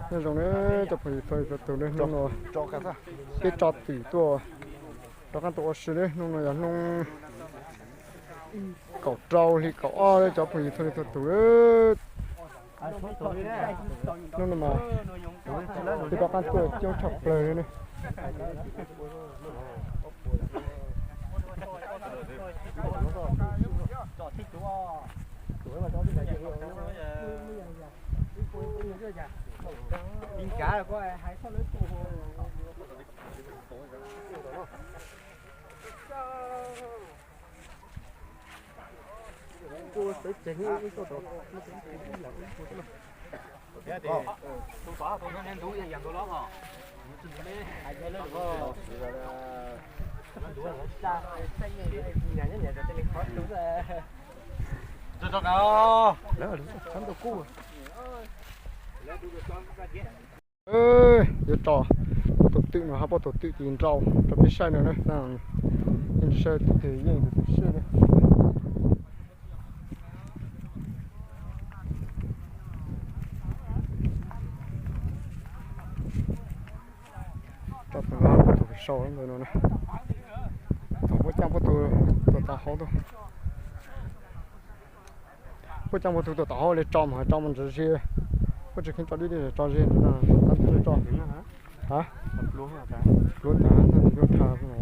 Nyob zoo ne cov phooj ywg txhua leej txhua tus ne, hnub no peb tso twm tuaj rov qab tuaj ua si ne, hnub no yog hnub kaum rau hli kaum ob ne cov phooj ywg txhua leej txhua tus. Hnub no mas peb rov qab tuaj coob tshaj plaws li ne. Yuav tso puab tus twm no hab, puab tus twm tis nrau rau peb saib no na. Yeej tsis saib tus twg yeej tus twg siab ne. Tso tus no puab tus sau ntawd no na. Thaum puab caaj puab tus tuam tom hauv tuaj. Puab caaj puab tus tuam tom hauv le tso mas tso mus ntawd ze. Puab tsis kheev tso dib dib tso ze ntawd na, tab tus tso. Pluav tas, pluav tas no.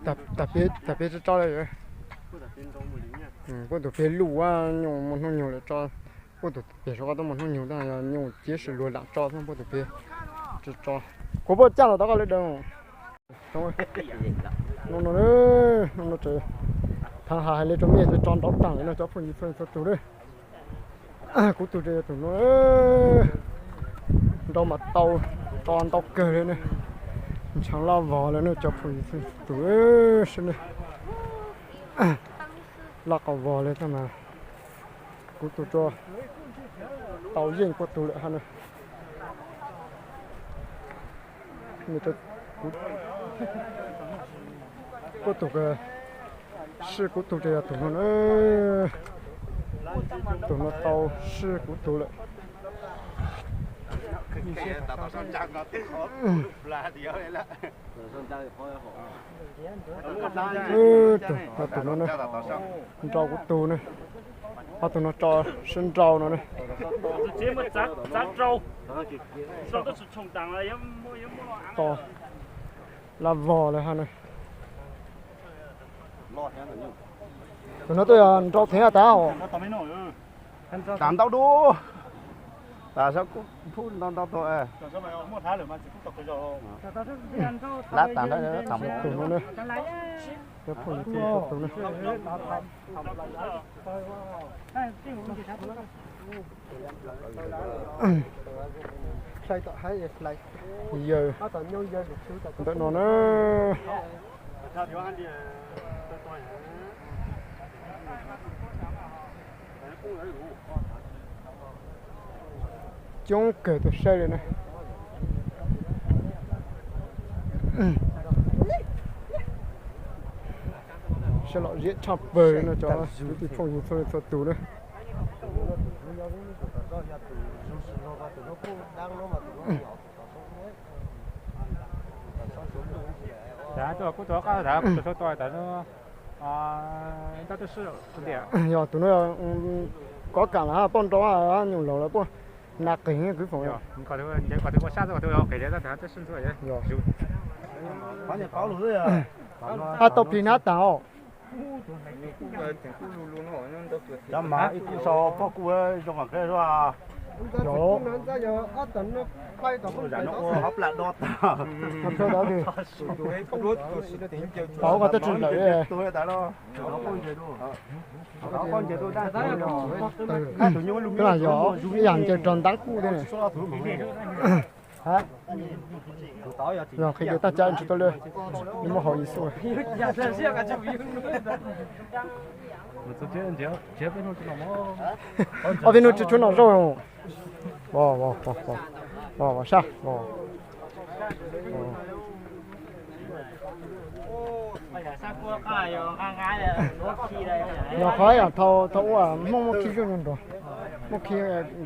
Tag pem tso tso lawm. Puab tus pem luj nyuj mus hnub nyoog lawm tso. Puab tus pem suav qab tuaj mus hnub nyoog tab yog nyuj ciav sim luag lam tso xwb, puab tus pem tsis tso. Kuv puab caaj los tom koj le daws. Hnub no, hnub no tseem thav has hais le rau mej tso nrau taag le no cov phooj ywg txhua leej txhua tus na. Kuv tug tseem yog tus no, nrau mas tau, tso ntau kawg le ne. Ntshav loj vog le ne cov phooj ywg txhua leej txhua tus, saib ne. Loj qas vog le tab mas kuv tug tso tau yeej puab tug lawm hab na. Puab tug, sib kuv tug tseem yog tus no na. Tus no tau sib kuv tug lawm. Tus no, tus no na, nrau kuv tug na. Ho tus no tso sib nrau no na. Tso laj vog le hab na. Tus no twb yog nrau theev tas. Tas ntau dua. Tas sab kuj phub ntau ntau tug. Lab tas ntawd tas mus tus no na. Cov phooj ywg txhua leej txhua tus na. Yawg ntawm no na. Coob kawg tug saib le na. Saib lom zem tshaj pawg no cov kwv tij phooj ywg txhua leej txhua tus na. Kuv tuaj qab tas kuv tuaj sau tau tas no. Yog tus no kov kam lawm, poj nrau nyuj laus lawm, puab na qeeg kwv foom. Ab, tau plig nab tas os. Cov mas ib tug sau poj kuj zoo qab. Tau koj twb tsis lawm. Yog ib yam ncaws rog ntab kuj thiab ne. Yog qhia tas cas tsis tau le, muab haus ib xu. Ob peb hnub tsis tshuav noj zaub. Vos, vos, vos, vos, vos sab, vos. Yog qhov yog thaum, thaum ua Hmoob muab khi zuj zus nrog, muab khi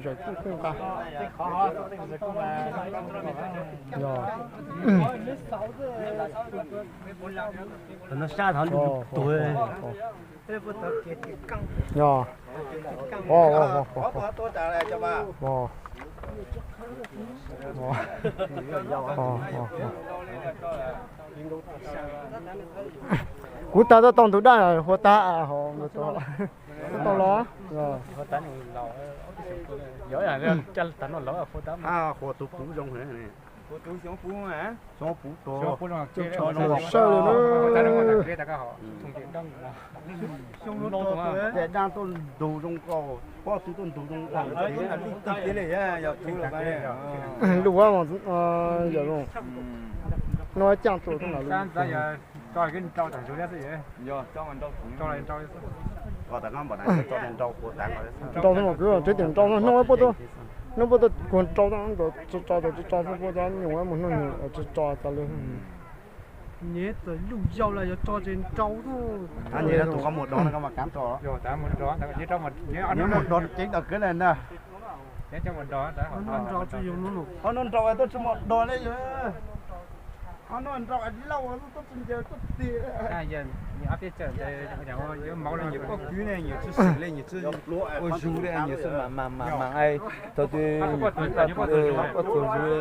zawm kuj kuj nqa. Yog. Yog. Vos, vos, vos, vos, vos. Vos. Vos, vos, vos. Kuv tag tuaj tau ntug daj hua tag hov, tau los. Hua tus puv zoo, xyoo puv rau, sawj li na. Daj tuaj ntug zoo nkaus, pob tw tuaj ntug zoo nkaus. Lub ua yawm zoo, no caaj txuas tuaj na. Nrau xwb mas kwv tsev tias nrau xwb, hnub puab tuaj, hnub puab tuaj kuag nrau xwb, tsis tso tas tsis tso xwb, puab cov nyuam mus hnub nyuam tsis tso tas li. Nyias txawm luj yau los yuav tso ces nrau xwb. Nyias tus koj mus dov no koj mam kav tso. Nyias mus dov ceev tau kwv na na. Qhov no nrau tuaj tsis mus dov ne yog. Qhov no nrau lauj tuaj tsis ncaws tuaj tiag. Nyias pob kws ne nyias tsis xwm li nyias tsis ua zug li nyias xwb mas mas mas mas thaum twg pob txuas zug li.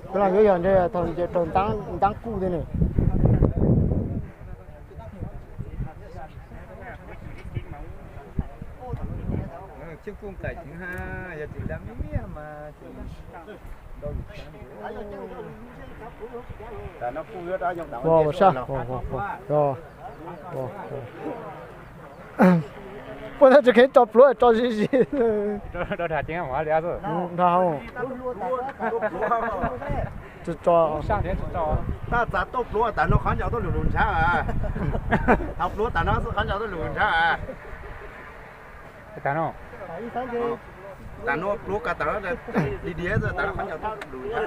Kuv los yuav yog ntshe thaum ncaws raug ntaab kuj tiag ne. Puab tab tsis kheev tso pluav tso zis zis. Tsis tso. Tab txav tuaj pluav tas no qhov ncauj tuaj lug lug ntshav. Thaum pluav tas no xwb qhov ncauj tuaj lug lug ntshav. Tas no pluav ko tas no li diav tas no qhov ncauj tuaj lug ntshav.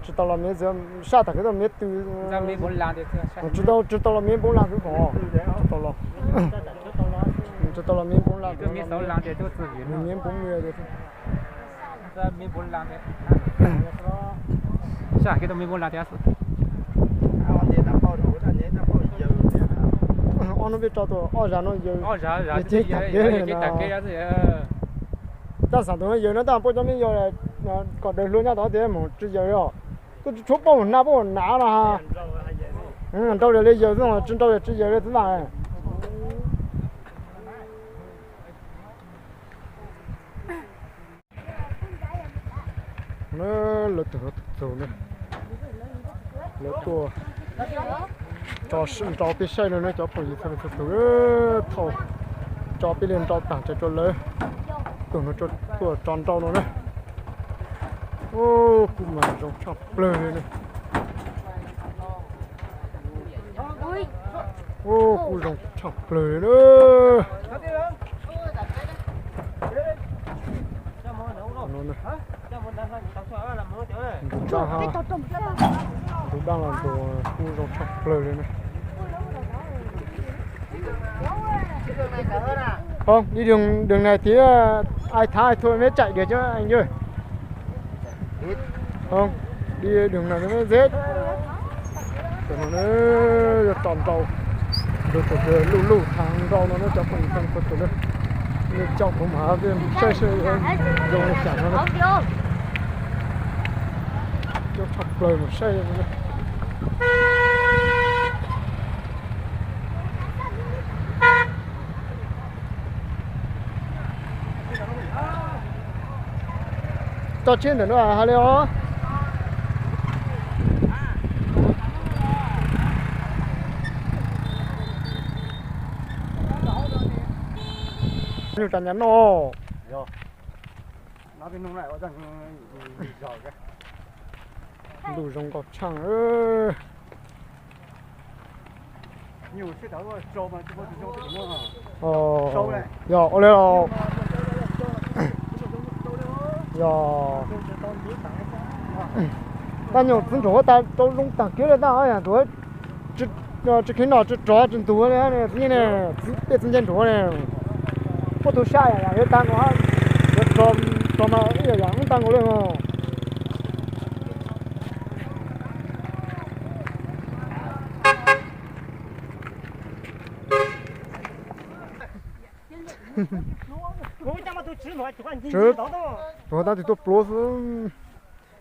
Tsis tau los miv txwv, saj tag kev tuaj miv tw. Tsis tau, tsis tau los miv npoob laj xwb ko. Tsis tau los, tsis tau los miv npoob laj, miv npoob mw. Ob hnub peb tso tus ob zag no yawg, yawg ceeb tag kev no. Tab xav tus no yawg no tab puab cov me yawg kom daws hlua nyob tod tias mus tsis yawg li os. Tuaj tsis tshuav puab mus hnav puab mus hnav no ha. Nrau li yawg xwb, tsis nrau li tsis yawg li xwb ntag. Lawv tus no tus txug ne, lawv tuaj tso nrau peb saib no ne cov phooj ywg txhua leej txhua tus. Thaum tso peb li nrau tag ces rau lawv tus no tuaj tso nrau no na. Kuj mas zoo tshaj plawg li ne. Kuj zoo tshaj plawg li na. Ntug daj, ntug daj los ntug kuj zoo tshaj plawg li na. Không, đi đường, đường này thì, ờ, ai Thái ai thua mới chạy được chứ anh ơi. Không, đi đường này nó mới dễ. Cov no yog tso nrau, nrau tus luj luj thav nrau no na cov phooj ywg txhua leej txhua tus na. Nej coj kuv mus hauv saib saib zoo li cas no na. Coj tshaj plaws mus saib. Tso tshiab ntawm no hais li os. Nyuj tas nyav noj. Ntuj zoo nkauj tsheej. Yog ua li los, yog tab nyuam txiv nraug huab tais rau zoo tag kiag li ntag, tsis kheev noj tsis rov tsis ntug li ne, txiv nraug ne, puab tug sab yam yuav tag nkaus, yuav rov mas ib yam ub tag nkaus li os. Tswv, tus huab tais twb tuaj pluav xwb.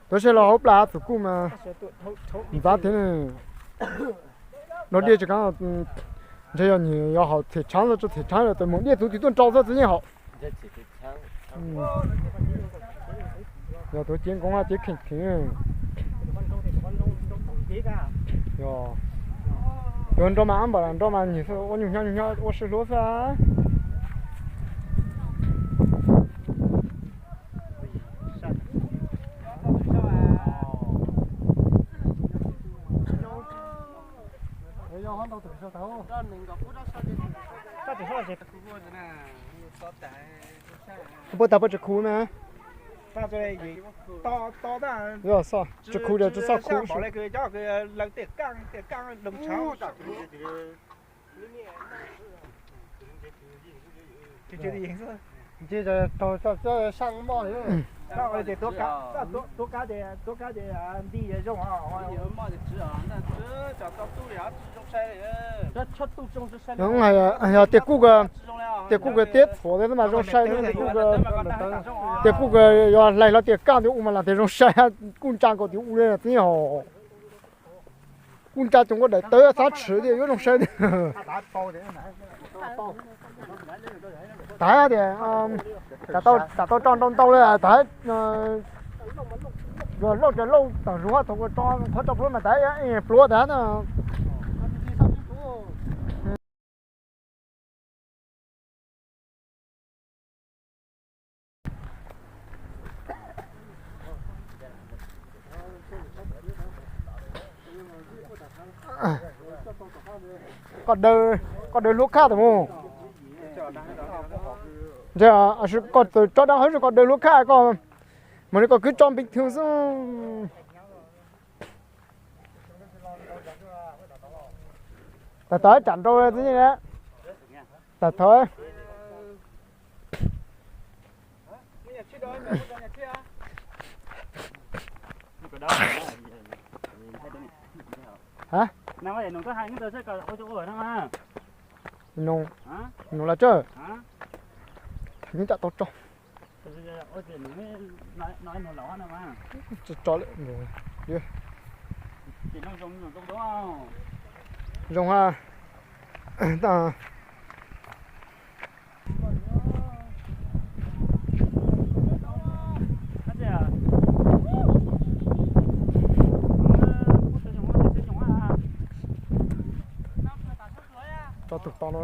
Tuav seb los hauv plag txum kuj mas ntxav thiab ne. Nrog diaj tsis kav, ntshe yog nyiam yog haum them tshaav tso them tshaav lawm tes mus diaj txuv twb tuaj nrau xwb txiv yeej haum. Yog tuav cev nkoov cev kheej kheev. Yog tuav nrau mas ab npam nrau mas nyiam ua nyuag nyob nyuag nyob ua sib hlub xwb. Puab tag puab tsis khu na. Yog tsis khu tsis txhob khu. Nti zoo. Yog tias kuj, tias kuj tiab txhuam xwb mas zoo sai, tias kuj yog hlais hlo tias kaj tias u mas lam tias zoo sai, kuj ntsa nkaus tias u li txiv hos. Kuj ntsa cov nkuaj daim tawv xav tshwm tias yuav zoo sai tiag. Tav tias, tam tau tso nrau ntau li tav, lauj tias lauj tam zuv thaum ua tso qhov tso pluab mas tav pluav tav na. Koj daws hlub khaj tus mus. Koj txawm tso dab hab koj daws hlub khaj koj, mas li koj kwv tso npeeg thwv xwb. Tam tawv tsam nrau txiv neej, tam tawv. Hab, nug, nug los tsawg, nws tsam tau tso. Tso lawm, zoo ha. Tso tus tod no.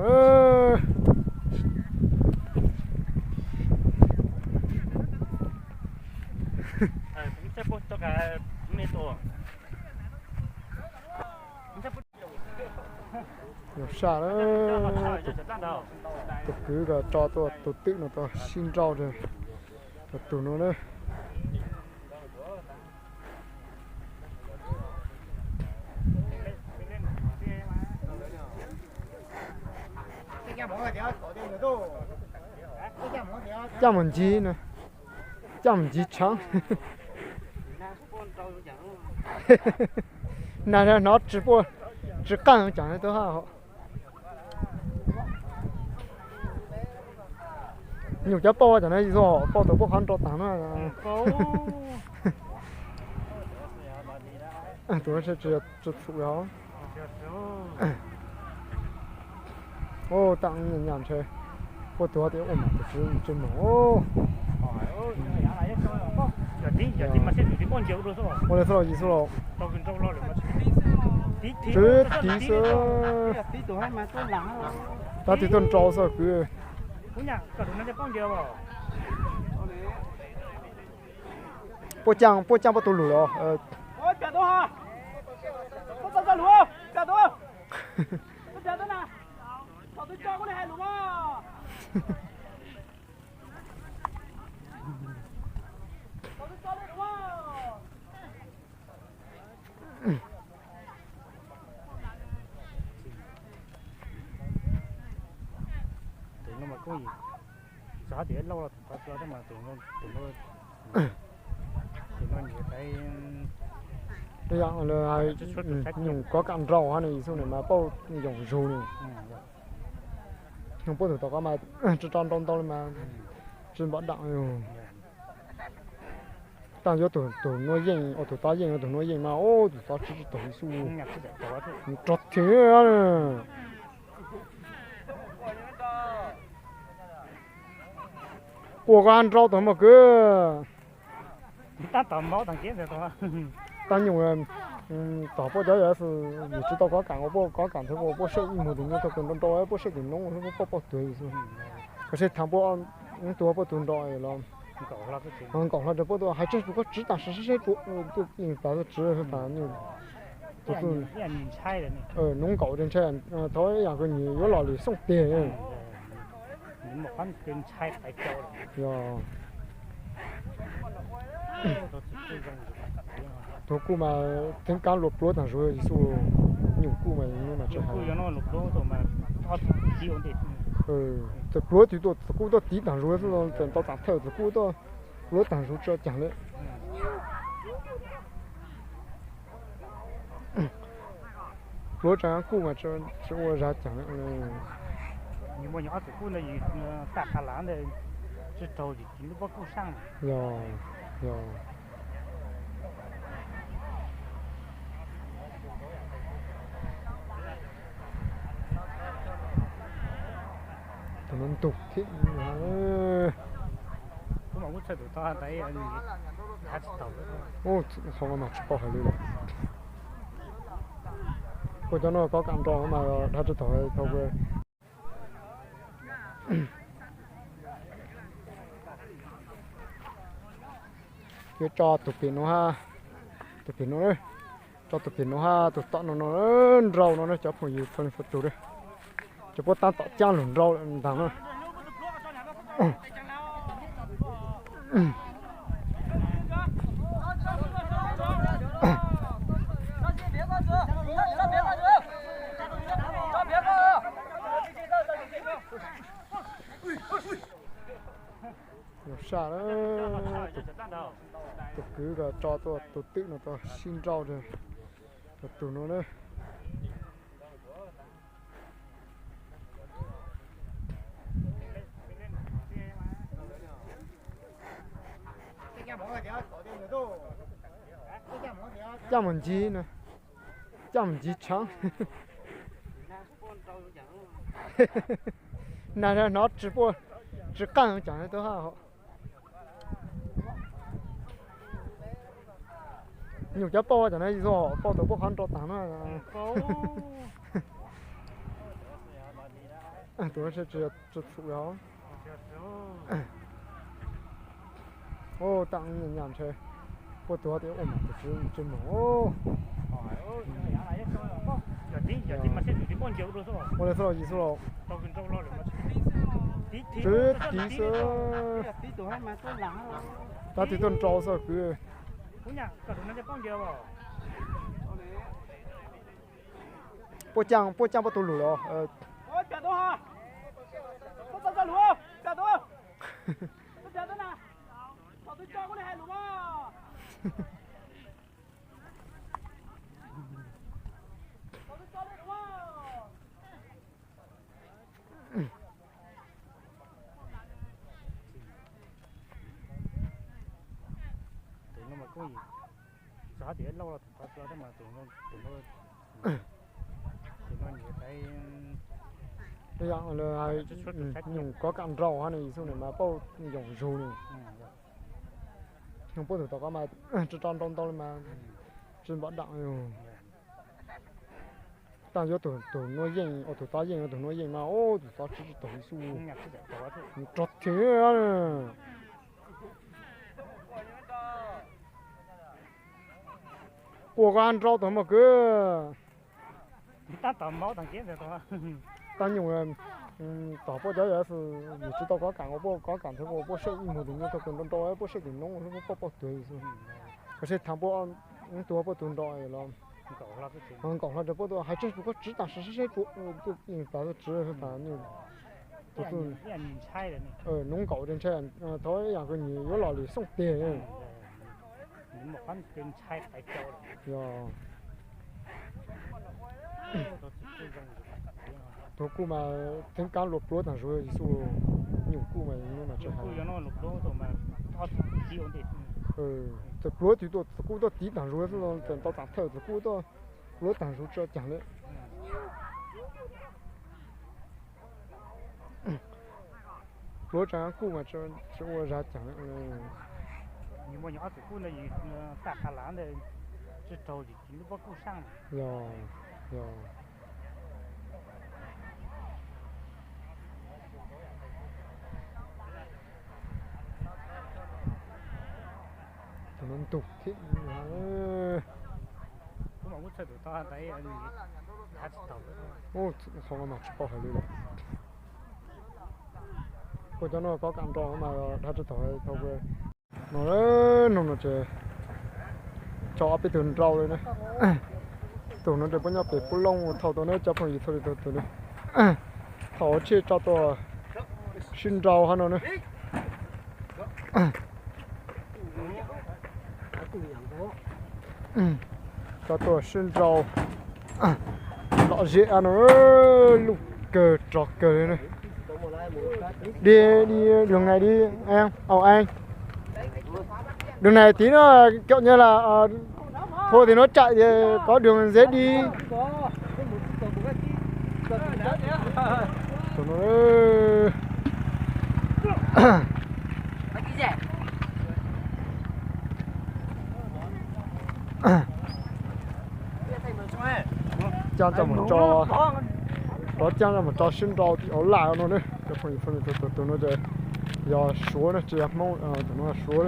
Yog saj, tus kwv ko tso tuaj tus twm no tuaj sib nrauj, tus no na. Coj mus ncig, coj mus ncig tshaav. Nag hnov tsis, tsis qaaj cov no tub hab. Nyuam cov pauj cov no yog pauj tau pauj qhov nrau taag na. Tus no tsis txhum os. Taam nyam ntshe puab tus tias ua mam tus tswv tsis moog. Ua li xwb los yim xwb los. Tswv tiv xwb. Tab tig tuaj nrau xwb kwv. Puaj caaj, puaj caaj puab tug lug los. Tus no mas kuj yog, xav tias lauj los tus qhov tso mas tus no, tus no, tus no nyiam tais, nyuam kov kam nraus hab nws xub nws mas pauj yoom zug nws. Nws puab tug tom qab mas tsi tso nrau ntau li mas tsi npam dam. Taag yuav tug nuav yeej, ua tug tod yeej, ua tug nuav yeej mas ua tug tod tsi tsi taug li xub. Nws rog thiab. Quaj koj hab nrau tug mog kwv. Taag nyuam, tom puab cov yog xwb, yus tsi tau kov kam ua puab kov kam thiab, puab seb ib mug tus nyuj tau kws nrau nrau, puab seb tus noob, puab pauj tuag xwb. Koj seb thaam puab, tus puab tug nrau los nkaum hlo rua puab tuaj hais tseg rua koj tsiv taag sim seb seb puab tuaj tas tuaj tsiv tas nyuj. Noob nkaum rua ntshai, thov ib yaam kws nyiam yuav los lwm xooj tiag. Yog tug kuj mas theeb kaab luas pluav taag zuag xwb, nyuj kuj mas, txawm pluav tug tuaj txawm kuj tuaj tiv taag zuag xwb, txawm tau taam thawj txawm kuj tuaj pluav taag zuag tsi caag le. Pluav tsaam kuj mas tsi ua zag caag le. Yus muaj nyuam ob txwm kuj ntawd yus tag qha lav ntawd tsi raug yus tiv lub pob kuj saaj. Yog, yog. Tus no ntug thiab. Qhov no mas tsis paub hais li lawm. Kuv cov no kov kam nrau mas dab tsi thaum thaum yuav tso tus pem no, tus pem no, tso tus pem no hab tus tom no no, nrau no na cov phooj ywg txhua leej txhua tug. Cov puab tab tom caab lug nrau lawm ntaag na. Yog saj, tus kwv tso tuaj tus twm no tuaj sib nrau rua tus no na. Caaj mus ncig na, caaj mus ncig tshaav. Nag hnov tsi qaaj caag tub hab. Nyuam cov pauj caag na, pauj tau pauj qhov nrau taag na. Tus tsi txhum os. Taam nyam ntshe puab tuag tias ua mas tus tsi moog. Ua le xwb los yim xwb los. Tsi tiv xwb. Tab tig tuaj nrau xwb kwv. Puab caaj, puab caaj puab tug lug los. Tus no mas kuj yog, xav tias lauj los tus qhov tso mas tus no, tus no nyiam tais, nyuam kov kam nrau hab nws xub nws mas pauj yoom zug nws. Puab tug tom qab mas tsi tso nrau ntau li mas tsi npam dam. Taag yuav tug nuav yeej, ua tug tod yeej, ua tug nuav yeej mas ua tug tod tsi tsi taug li xub. Nws rog thiab. Ua koj nrau tau mos kwv. Tag nyuj, tom puab cov yog xwb, yus tsis tau kob kam ua puab kob kam thiab, ua puab seb ib mus tus nyuj tau tus nrau nrau, puab seb tus noob puab paub tuag xwb. Koj seb thaam puab, tus puab tus nrau los nkaum hlo rau puab tus hais tseg tus koj tsiv tam sim seb seb tus tas tsiv tas nyuj. Noob nkaum rau ntshai, thov ib yam kws nws yuav los lwm xooj tiag. Yog tus kuj mas theeb kab luas pluav taag zuag, yus xub nyuj kuj mas, txawm pluav twg tuaj txawm kuj tuaj tiv taag zuag xwb, txawm ntau taam thawj txawm kuj tuaj pluav taag zuag tsi caag le. Pluav tsaam kuj mas tsi ua zaj caag. Yus muaj nyuam ob txwm kuj ntawd yus tag qha lav ntawd tsi raug li tis lub pob kuj saaj. Yog, yog. Tus no ntug thiab. Qhov no mas tsis paub hais li lawm. Kuj cov no kob kam nrau mas dab tsi thaum thaum no, no no ces tso ob peb tug nrau li na. Tus no ces puab nyob pem Pub Looj thauj tau na cov phooj ywg, txhua leej txhua tus na. Thaum ua tsheb tso tuaj sib nrau hab no na. Tso tuaj sib nrau lom zem no, luj kawg rog kawg li na. Đi, đi đường này đi em, Hậu An. Đường này tí nữa cậu nhớ là thôi thì nó chạy thì có đường dễ đi. Caaj coj mus tso, rov caaj coj mus tso sib nrau tim hauv laj no na. Cov phooj ywg, tus no ces yog Suav na, tsis yog Hmoob, tus no Suav.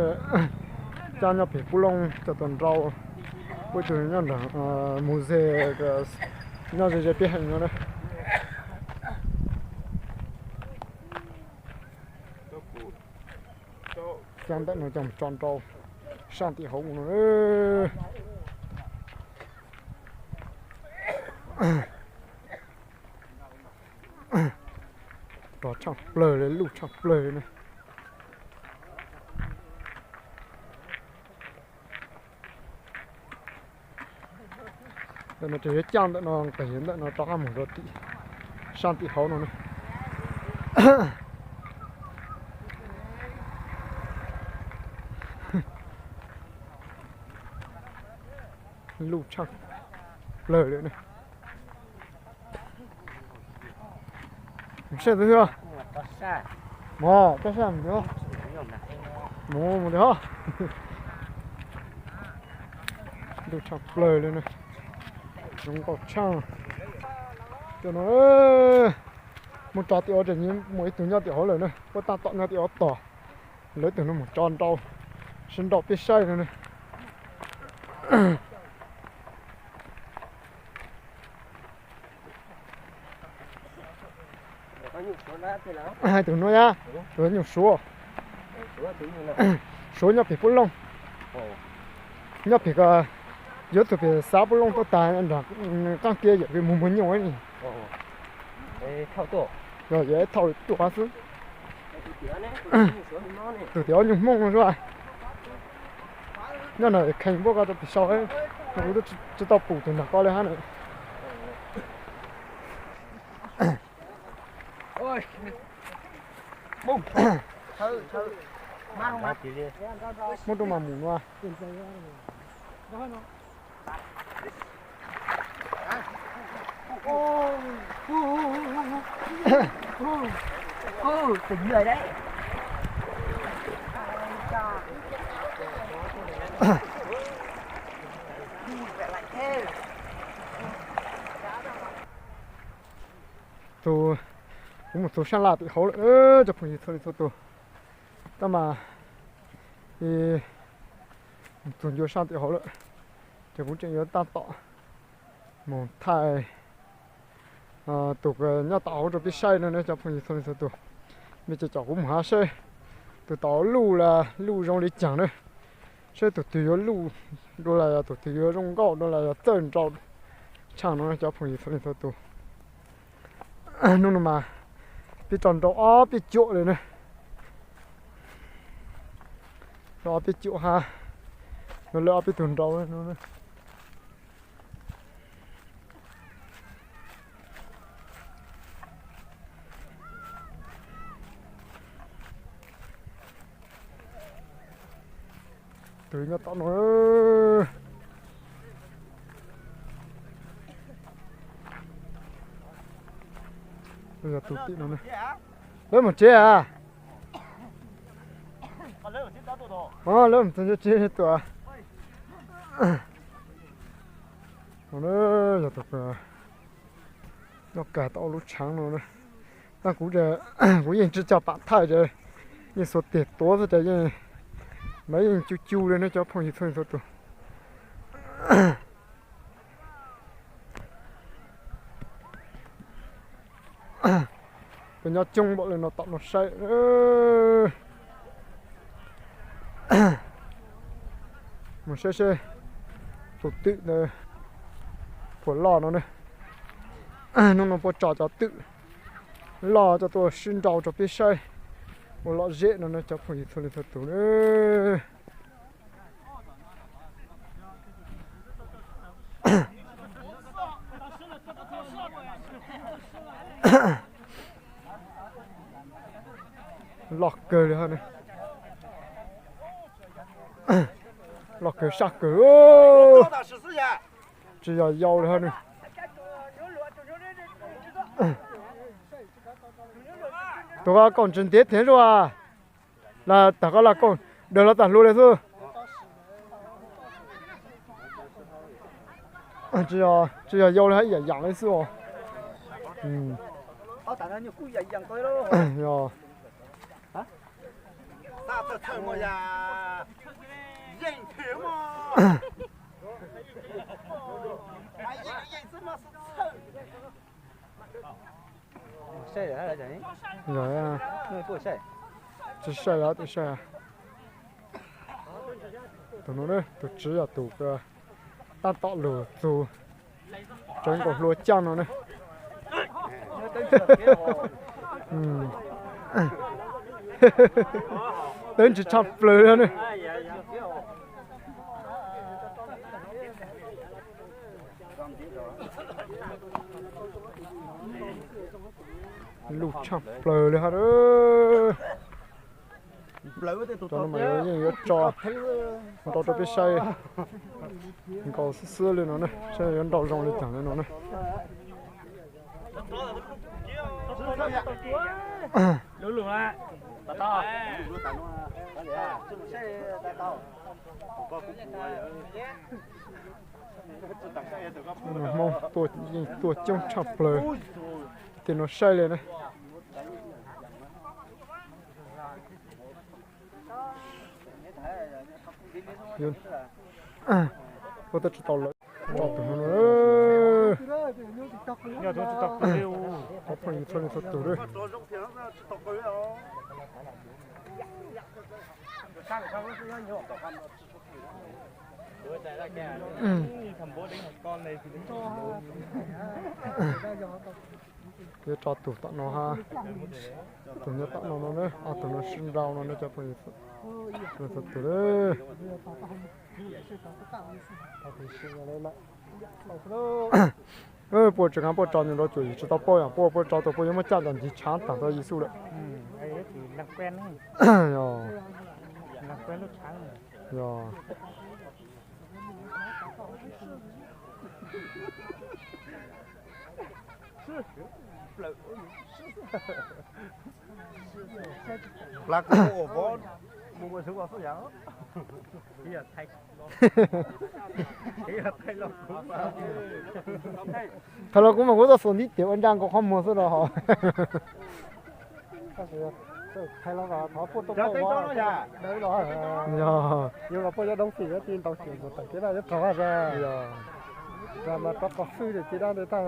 Caaj nyob pem Pub Looj coj tuaj nrau. Puab tus nyob nram muse, nyob ze ze peb heev no na. Caaj ntawm no coj mus tso nrau saaj tim hauv no. Rog tshaaj plawg li, luj tshaaj plawg li na. Ntawm no ces yuav caaj ntawm no nqis ntawm no rov qab mus rau tim saaj tim hauv no na. Luj tshaaj plawg li na. Mus saib tus hwj. Mog, koj saib mus mus mus li hos. Luj tshaaj plawg li na. Zoo nkauj tshaaj. Cov no mus tso tim hauv, tseem muaj ib tug nyob tim hauv lawm na, puab taab tom nyob tim hauv tog. Lawv tus no mus tso nrau, sib nrau peb saib no na. Hais tus no yog tus nyuj Suav. Suav nyob pem Pub Looj. Nyob pem ko, yuav tug pem xav Pub Looj tuaj tas nram qaab kiab yawm mus muag nyuj ne. Yog thauj tuaj xwb. Tus tim ob nyuag Hmoob no xwb. Nyob no kheev puab ko rau pem sau, kuv tub tsis tau pum tus nrag ko li hab na. Muab rau mas mus no. Tus, kuv mus txug saab laj tim hauv lawm cov phooj ywg txhua leej txhua tus. Tab mas mus txug ncua saab tim hauv lawm. Ces kuv tseem yuav tab tom mus thaij tus nyob tom hauv rau peb saib no ne cov phooj ywg txhua leej txhua tus. Mej ces caum kuv mus hab saib tus tom luj las luj zoo li caag na. Saib tus twg yuav luj dua las yog tus twg yuav zoo nkauj dua las yog txawj nraus tshaj no cov phooj ywg txhua leej txhua tus. Hnub no mas peb tso nraus ob peb cuam li na. Rau ob peb cuam hab, yuav lawv ob peb tug nraus no. Tus nyob tom no, yog tus tim no. Lawv mus tsev a? Lawv mus tsev tuaj. Yog tus nyob kag tau lub tshaav no na. Tab kuv, kuv yeej tsi coj pam thaij ces yeej xuas tes tuav xwb ces yeej, mas yeej cu cu li ne cov phooj ywg txhua leej txhua tus. Peb nyob coob npaum li no tom no saib. Mus saib seb tus twm ntawd puas loj no ne. Hnub no puab tso cov twm loj coj tuaj sib nrau rau peb saib ua lom zem no ne cov phooj ywg txhua leej txhua tus na. Loj kawg li hab ne. Loj kawg saj kawg. Tsis yog yau li hab ne. Tus ko kaum tsis ntiav thev zuj, los tag ko los kaum daws los tag hluas li xwb. Tsis yog yau li hab, ib yam yam li xwb os. Yog. Yog, tsis saib lawm, tsis saib. Tus no, tus tswv yog tus tab tom lug txug tsawv nkaus hlua caaj no ne. Teeb ntsis tshaj plaws li ne. Luj tshaj plaws li hab. Cov no mas yeej yuav tso nrau rau peb saib nkaus xwb xwb li no ne, saib yuav nrau zoo li cas li no ne. Hmoob tuaj yeej tuaj coob tshaj plaws tej no saib li na. Ua tau tsis tau lawm, tso tus no. Cov phooj ywg txhua leej txhua tus. Yuav tso tus tom no hab, tus nyob tom no no na, ob tug no sib nrau no ne cov phooj ywg txhua leej txhua tus. Puab tseem puab tso nyob rau cuam yim tsis tau paub yom, puab puab tso tus puab yuav muab caj los ncig tshaav taag tau Yexus lawm. Yog. Thaum los kuv mas kuv tuaj xuas ntiv tes ua nra nkaus qhov muag xwb los. Hais los thov puaj tuaj poj dawb los, yog los puaj cov doob fim ces ntaus xyem mus tawm kev daj yuav rov vaj za, mas rov qos xwb ces ci dab ntawd tag.